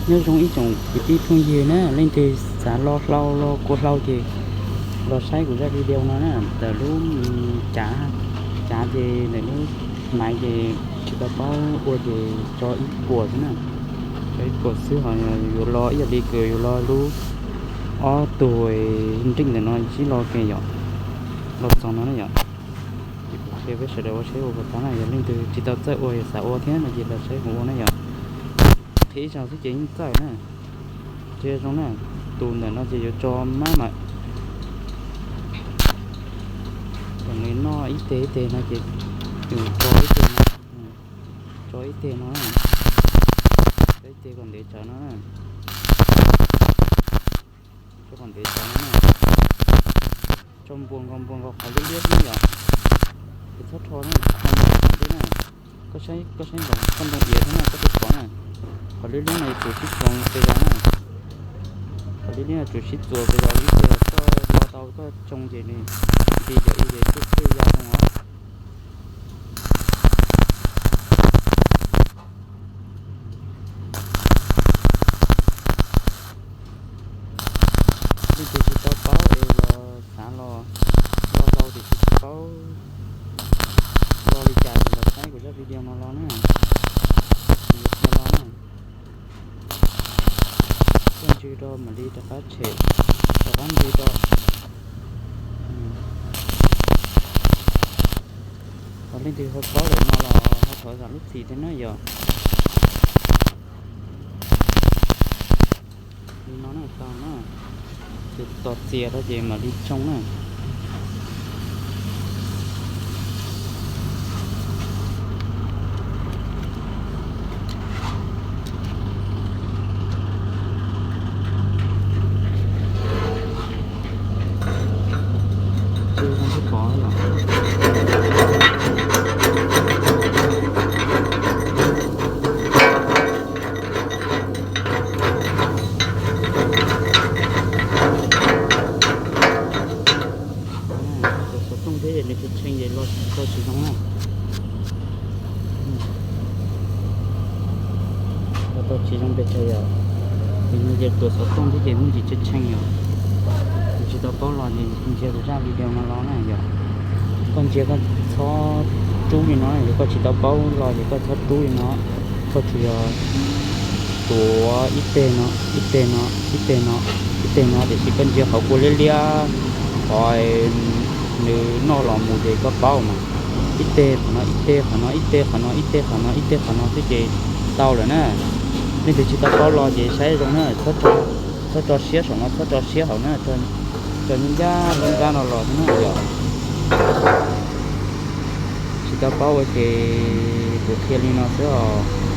Nyob zoo ib tsoom kwv tij phooj ywg na, leej twg xav los hlau los kua hlau ces los saib kuv zaj video no na, ntawm lub cav, cav ces ntawm lub maiv ces tsis tau paub ua ces tso ib puas xwb na, tso ib puas xwb ho yuav los ib yam li kws yuav los lub ob tug nreej ntawm no sib los ke yom, los txog no na yom. Ces kuv qhia peb sawv daws ua saib ua puas tau na, yog leej twg tsis tau txawj ua yog xav ua thiab no ces los saib kuv ua na yom. Qhia ib zaug xwb ces yeej txawj na. Qhia zoo na, tus ntawm no ces yuav tso mab mam, thaum nws noj ib teg ib teg no ces yus tso ib teg no, tso ib teg no, tso ib teg kom ntev tsawv no, tso kom ntev tsawv no, tso npuas nkaus npuas nkaus qhov liab liab xwb yom. Ces txhob rho na, rho npuas nkaus xwb na. Koj saib, koj saib nkaus koj ntoo iav thiab na, koj thiaj pom na. Qhov liab liab no yuav tsum sib txuas pes zog na. Qhov liab liab no tsum sib txuas pes zog ib pliag koj lo tau koj tsoo ces nws nti cov ib ces twb twb ya zoo os. Leej twg tsis tau paub es los xav los, los hlau tiam sis tsis paub los li cas ces los saib kuv zaj video no los na, kuv yuav qhia los na. Koj ntswg rau mam li rov qab tshem, rov qab ntswg rau. Ho leej twg ho paub lawm no los ho thov zam lub txim thiab na yom. Li no na, tau na, ces tos txias rau ces mam li tsoo na. Tsoo zoo sib pom yom. Tuam xov tooj thiab nws tsis tshee ces los tau tsis zoo na. Los tau tsis zoo pes tsawg yom. Ces nws yog tuam xov tooj thiab ces muaj ntsis tshee tshee yom. Yus tsis tau paub los ces ntsia kuv zaj video no los na yom. Koj ntsia koj txhob rub li no, yog koj tsis tau paub los ces koj txhob rub li no. Koj tsuas yog tuav ib teg no, ib teg no, ib teg no, ib teg no tiam sis koj ntsia qhov kua liab liab, qhov nws noj los mus ces koj paub mas. Ib teg qhov no, ib teg qhov no, ib teg qhov no, ib teg qhov no, ib teg qhov no xwb ces tau lawm na. Leej twg tsis tau paub los ces saib zoo na, txhob tso siab saum no, txhob tso siab hauv na, tso ncaj ncaj lub nrab no los xwb na yom. Tsis tau paub ua ces kuv qhia li no xwb os.